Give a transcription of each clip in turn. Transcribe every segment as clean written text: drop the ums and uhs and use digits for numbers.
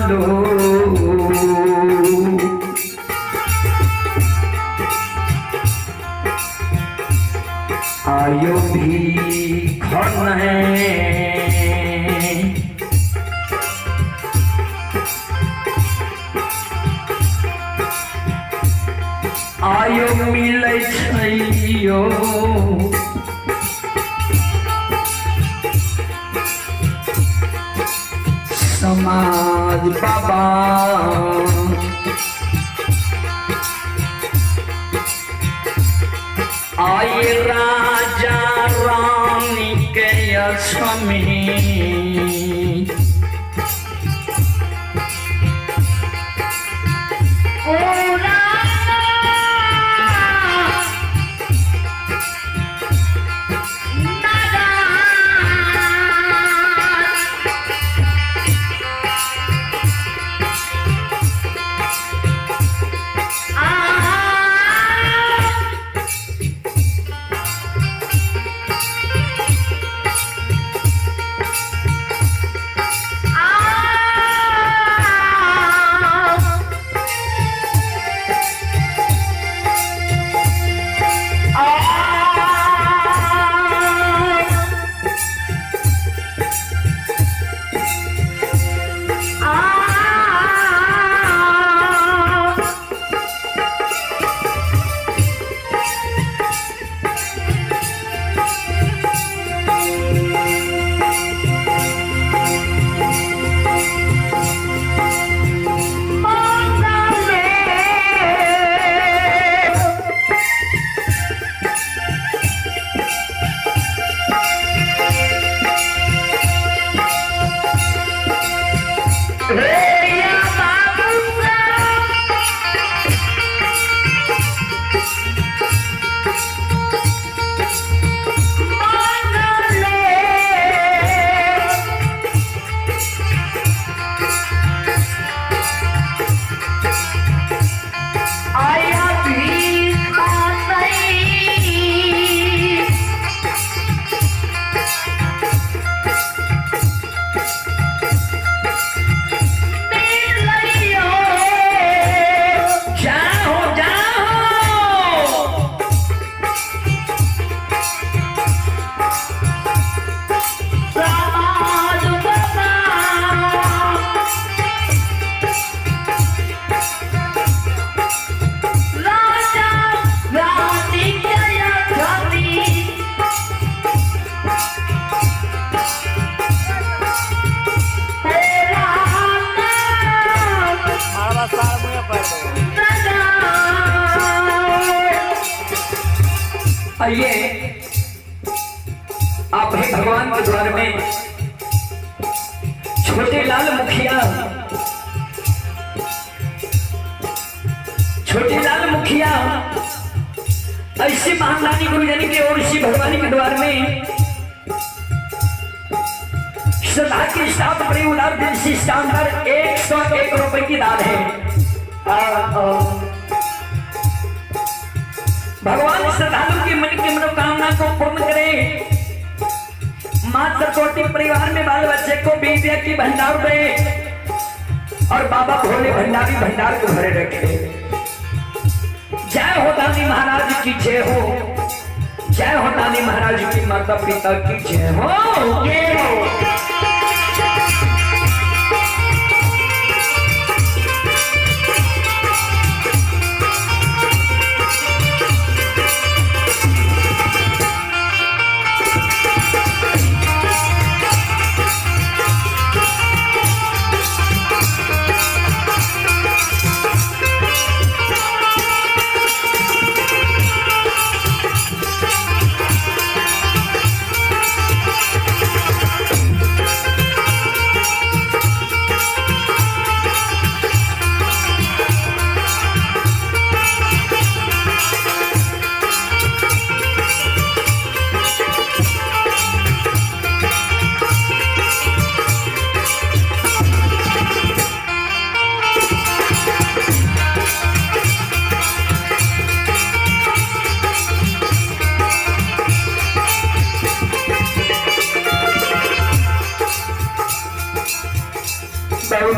लो। आयो भीख आयो मिलै छै यौ। समाज बाबा आए राजा रानी के स्वामी आया भीखा नहीं मिलैयो। जाओ जाओ समाज बाबा राजा रानी जया धनी तेरा नाम मारवा साल मुँहे पर दो। आइए आप है भगवान के द्वार में छोटे लाल मुखिया, छोटे लाल मुखिया ऐसे महादानी गुरुजन के ओर से भगवान के द्वार में श्रद्धा के साथ बड़े उदार दिल से शानदार 101 रुपए की दान है। भगवान श्रद्धालु के मन की मनोकामना को पूर्ण करे। माँ सरस्वती परिवार में बाल बच्चे को विद्या की भंडार दे और बाबा भोले भंडारी भंडार को भरे रखे। जय हो दानी महाराज की जय हो, जय हो दानी महाराज की माता पिता की जय हो। जय हो।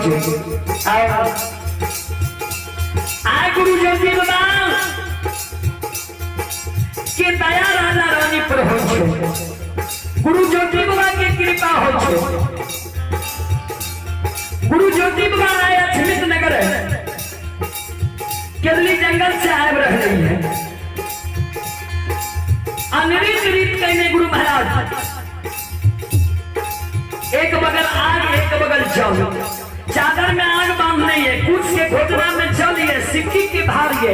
छै। आय गुरु ज्योति बाबा के दया राजा रानी पर होइ छै, गुरु ज्योति बाबा के कृपा होइ छै। गुरु ज्योति बाबा आय अछमित नगर केरली जंगल से आबि रहले है। अनरित रीत कहने गुरु महाराज, एक बगल आग एक बगल जल, चादर में आग बांधने है, कुछ के घोटना में जल ये, सिक्की के भार ये,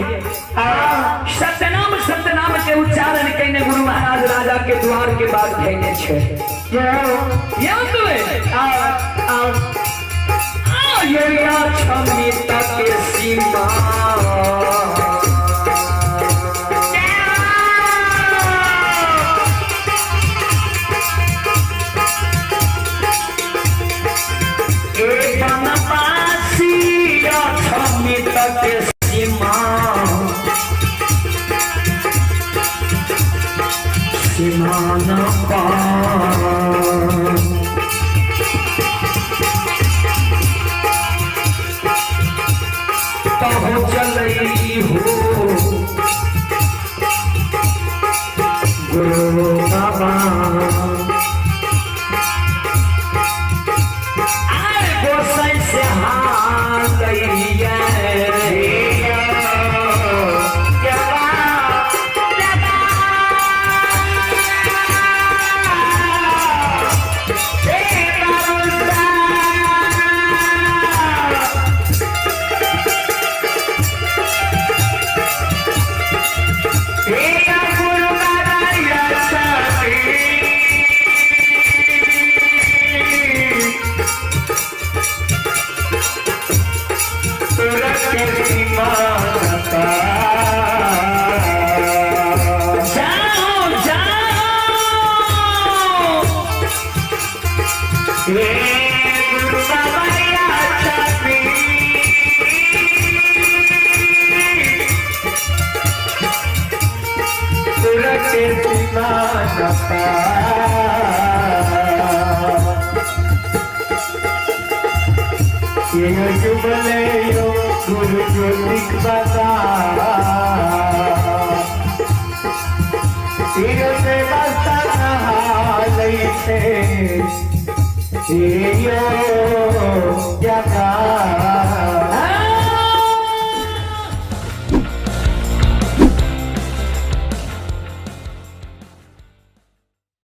सत्यनाम सत्यनाम के उच्चारण कहने गुरु महाराज राजा के द्वार के बाद कहने छे। ये के सीमा के सीमा सीमा न पार पहुँचलई हो गुरु बाबा। आय गोसाई से हालैया जाओ जाओ। गुरु ज्योतिक बाबा से बस्ता नहालैसे यो।